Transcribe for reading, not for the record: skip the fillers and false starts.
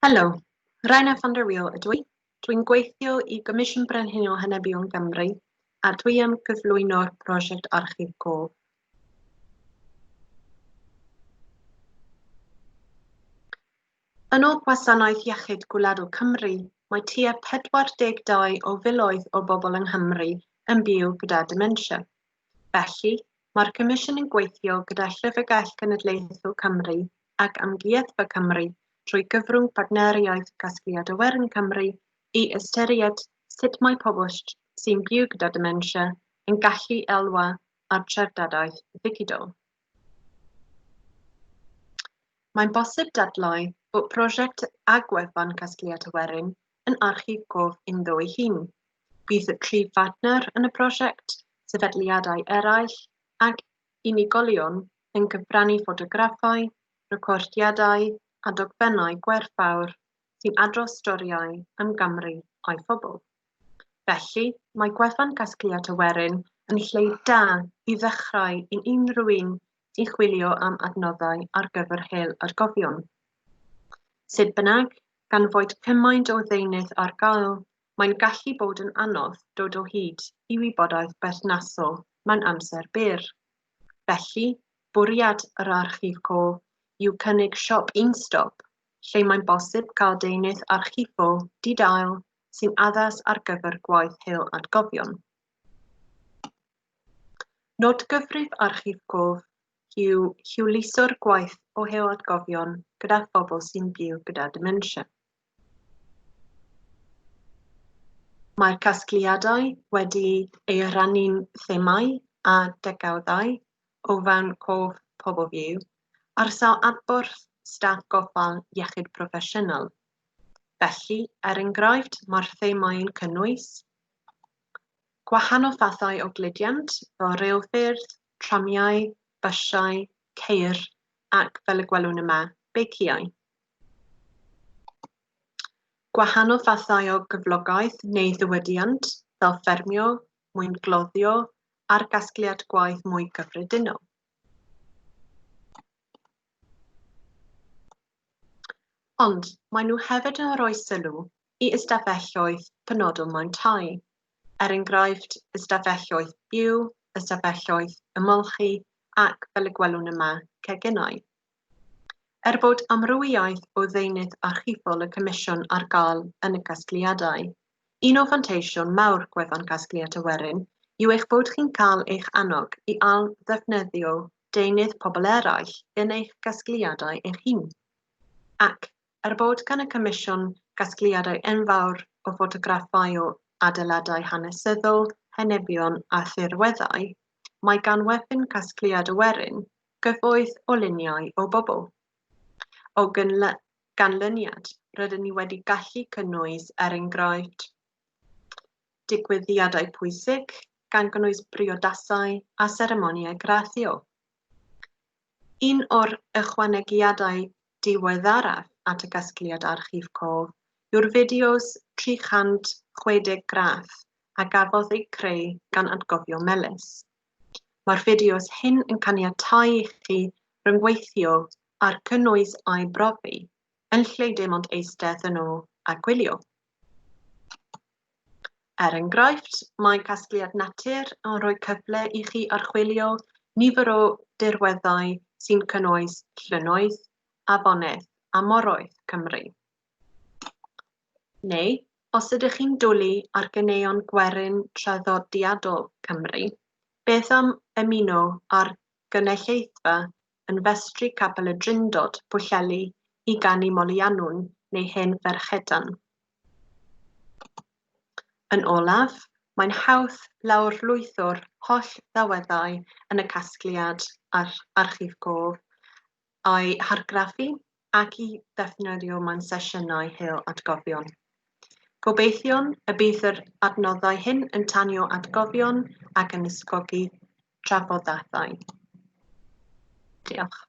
Helo, Raina van der Wiel ydw i. Dwi'n gweithio i Gomisiwn Brenhinol Henebion Cymru a dwi am gyflwyno'r prosiect Archif Cof. Yn ôl Gwasanaeth Iechyd Gwladol Cymru, mae tua 42 o filoedd o bobl yng Nghymru yn byw gyda dementia. Felly, mae'r Comisiwn yn gweithio gyda Llyfrgell Genedlaethol Cymru ac Amgueddfa Cymru trwy gyfrwng Partneriaeth Casgliad Awyren Cymru i ystyried sut mae pobl sy'n byw gyda dementia yn gallu elwa ar treftadaeth ddigidol. Mae'n bosib dadlau bod prosiect a gwefan Casgliad Awyren yn archif gof ynddo ei hun. Bydd y tri phartner yn y prosiect, sefydliadau eraill ac unigolion yn cyfrannu ffotograffau, recordiadau a dogfennau gwerthfawr sy'n adrodd storïau am Gymru a'i phobl. Felly, mae gwefan Casgliad Awyren yn lle da i ddechrau i unrhyw un sy'n chwilio am adnoddau ar gyfer hel atgofion. Sut bynnag, gan fod cymaint o ddeunydd ar gael, mae'n gallu bod yn anodd dod o hyd i wybodaeth berthnasol mewn amser byr. Felly, bwriad yr archif cof yw cynnig siop un-stop lle mae'n bosib cael deunydd archifol di-dail sy'n addas ar gyfer gwaith hel atgofion. Nod gyfrif archif cof yw hwyluso'r gwaith o hel atgofion gyda phobl sy'n byw gyda dementia. Mae'r casgliadau wedi eu rhannu'n themâu a degawdau o fewn cof pobl fyw ar sawl adborth staff gofal iechyd proffesiynol. Felly, er enghraifft, mae'r themâu'n cynnwys gwahanol fathau o gludiant fel rheilffyrdd, tramiau, bysiau, ceir ac, fel y gwelwn yma, beiciau. Gwahanol fathau o gyflogaeth neu ddiwydiant, fel ffermio, mwyngloddio a'r gasgliad gwaith mwy cyffredinol. Ond maen nhw hefyd yn rhoi sylw i ystafelloedd penodol mewn tai, er enghraifft ystafelloedd byw, ystafelloedd ymolchi ac, fel y gwelwn yma, ceginau. Er bod amrywiaeth o ddeunydd archifol y Comisiwn ar gael yn y casgliadau, un o fanteision mawr gwefan Casgliad Awyren yw eich bod chi'n cael eich annog i ail-ddefnyddio deunydd pobl eraill yn eich casgliadau eich hun. Ac, er bod gan y Comisiwn gasgliadau enfawr o ffotograffau o adeiladau hanesyddol, henebion a thirweddau, mae gan wefan Casgliad Awyren gyfoeth o luniau o bobl. O ganlyniad, rydyn ni wedi gallu cynnwys, er enghraifft, digwyddiadau pwysig, gan gynnwys briodasau a seremonïau graddio. Un o'r ychwanegiadau diweddaraf at y gasgliad archif cof yw'r fideos 360 gradd a gafodd eu creu gan Atgofio Melys. Mae'r fideos hyn yn caniatáu i chi ryngweithio â'r cynnwys a'i brofi, yn lle dim ond eistedd yno a gwylio. Er enghraifft, mae Casgliad Natur yn rhoi cyfle i chi archwilio nifer o dirweddau sy'n cynnwys llynnoedd, afonydd a moroedd Cymru. Neu, os ydych chi'n dwlu ar ganeuon gwerin traddodiadol Cymru, beth am ymuno â'r gynulleidfa yn Festri Capel y Drindod, Pwllheli, i ganu Moliannwn neu Hen Ferchedan? Yn olaf, mae'n hawdd lawrlwytho'r holl ddelweddau yn y casgliad ar Archif Gof a'i hargraffu ac i ddefnyddio mewn sesiynau hel atgofion. Gobeithiwn y bydd yr adnoddau hyn yn tanio atgofion ac yn ysgogi trafodaethau. Diolch.